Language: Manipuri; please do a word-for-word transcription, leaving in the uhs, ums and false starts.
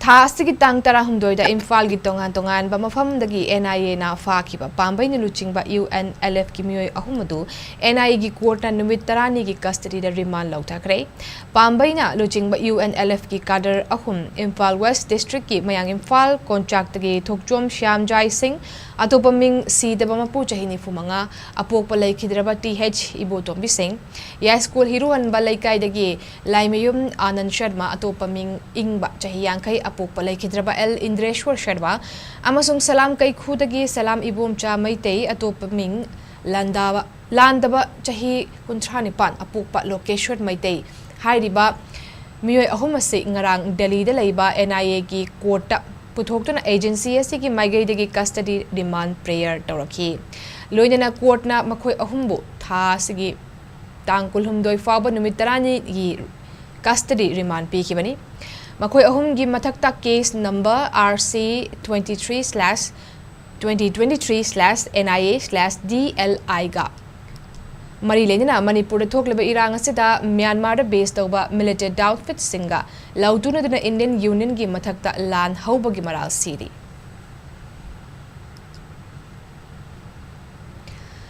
ꯊꯥ ꯑꯁꯤꯒꯤ ꯇꯥꯡ ꯇꯔꯥꯍꯨꯝꯗꯣꯏꯗ ꯏꯝꯐꯥꯜꯒꯤ ꯇꯣꯉꯥꯟ ꯇꯣꯉꯥꯟꯕ ꯃꯐꯝꯗꯒꯤ NIAꯅ ꯐꯥꯈꯤꯕ ꯄꯥꯝꯕꯩꯅ ꯂꯨꯆꯤꯡꯕ UNLFꯀꯤ ꯃꯤꯑꯣꯏ ꯑꯍꯨꯝ ꯑꯗꯨ NIAꯒꯤ ꯀꯣꯔꯠꯅ ꯅꯨꯃꯤꯠ ꯇꯔꯥꯅꯤꯒꯤ ꯀꯁꯇꯗꯤꯗ ꯔꯤꯃꯥꯟ ꯂꯧꯊꯈ꯭ꯔꯦ꯫ ꯄꯥꯝꯕꯩꯅ ꯂꯨꯆꯤꯡꯕ UNLFꯀꯤ ꯀꯥꯗꯔ ꯑꯍꯨꯝ, ꯏꯝꯐꯥꯜ ꯋꯦꯁ ꯗꯤꯁꯇ꯭ꯔꯤꯛꯀꯤ ꯃꯌꯥꯡ ꯏꯝꯐꯥꯜ ꯀꯣꯟꯆꯥꯛꯇꯒꯤ ꯊꯣꯛꯆꯣꯝ ꯁ꯭ꯌꯥꯝꯖꯥꯏ ꯁꯤꯡ, ꯑꯇꯣꯞꯄ ꯃꯤꯡ ꯁꯤꯗꯕ ꯃꯄꯨ ꯆꯍꯤ ꯅꯤꯐꯨ ꯃꯉꯥ, ꯑꯄꯣꯛꯄ ꯂꯩꯈꯤꯗ꯭ꯔꯕ TH ꯏꯕꯣꯇꯣꯝꯕꯤ ꯁꯤꯡ, ꯌꯥꯏꯁ꯭ꯀꯨꯜ ꯍꯤꯔꯨꯍꯟꯕ ꯂꯩꯀꯥꯏꯗꯒꯤ ꯂꯥꯏꯃꯌꯨꯝ ꯑꯥꯅꯟ ꯁꯔꯃ, ꯑꯇꯣꯞꯄ ꯃꯤꯡ ꯏꯪꯕ ꯆꯍꯤ ꯌꯥꯡꯈꯩ, ꯑꯄꯣꯛꯄ ꯂꯩꯈꯤꯗ꯭ꯔꯕ L ꯏꯟꯗ꯭ꯔꯦꯁ꯭ꯋꯔ ꯁꯔꯃ, ꯑꯃꯁꯨꯡ ꯁꯂꯥꯝ ꯀꯩꯈꯨꯗꯒꯤ ꯁꯂꯥꯝ ꯏꯕꯣꯝꯆꯥ ꯃꯩꯇꯩ, ꯑꯇꯣꯞꯄ ꯃꯤꯡ ꯂꯥꯟꯗꯥꯕ, ꯂꯥꯟꯗꯕ ꯆꯍꯤ ꯀꯨꯟꯊ꯭ꯔꯥ ꯅꯤꯄꯥꯟ, ꯑꯄꯣꯛꯄ ꯂꯣꯀꯦꯁ꯭ꯋꯔ ꯃꯩꯇꯩ ꯍꯥꯏꯔꯤꯕ ꯃꯤꯑꯣꯏ ꯑꯍꯨꯝ ꯑꯁꯤ ꯉꯔꯥꯡ ꯗꯦꯜꯂꯤꯗ ꯂꯩꯕ NIAꯒꯤ ꯀꯣꯔꯠꯇ ꯄꯨꯊꯣꯛꯇꯨꯅ ꯑꯦꯖꯦꯟꯁꯤ ꯑꯁꯤꯒꯤ ꯃꯥꯏꯀꯩꯗꯒꯤ custody remand prayer ꯇꯧꯔꯛꯈꯤ꯫ ꯂꯣꯏꯅꯅ ꯀꯣꯔꯠꯅ ꯃꯈꯣꯏ ꯑꯍꯨꯝꯕꯨ ꯊꯥ ꯑꯁꯤꯒꯤ ꯇꯥꯡ ꯀꯨꯟꯍꯨꯝꯗꯣꯏ ꯐꯥꯎꯕ ꯅꯨꯃꯤꯠ ꯇꯔꯥꯅꯤꯒꯤ custody remand ꯄꯤꯈꯤꯕꯅꯤ꯫ ꯃꯈꯣꯏ ꯑꯍꯨꯝꯒꯤ ꯃꯊꯛꯇ case number RC twenty three slash twenty twenty three slash NIA slash DLIꯒ ꯃꯔꯤ ꯂꯩꯅꯅ ꯃꯅꯤꯄꯨꯔꯗ ꯊꯣꯛꯂꯤꯕ ꯏꯔꯥꯡ ꯑꯁꯤꯗ ꯃ꯭ꯌꯥꯟꯃꯥꯔꯗ base ꯇꯧꯕ militant outfitꯁꯤꯡꯒ ꯂꯧꯇꯨꯅꯗꯨꯅ Indian Unionꯒꯤ ꯃꯊꯛꯇ ꯂꯥꯟ ꯍꯧꯕꯒꯤ ꯃꯔꯥꯜ ꯁꯤꯔꯤ꯫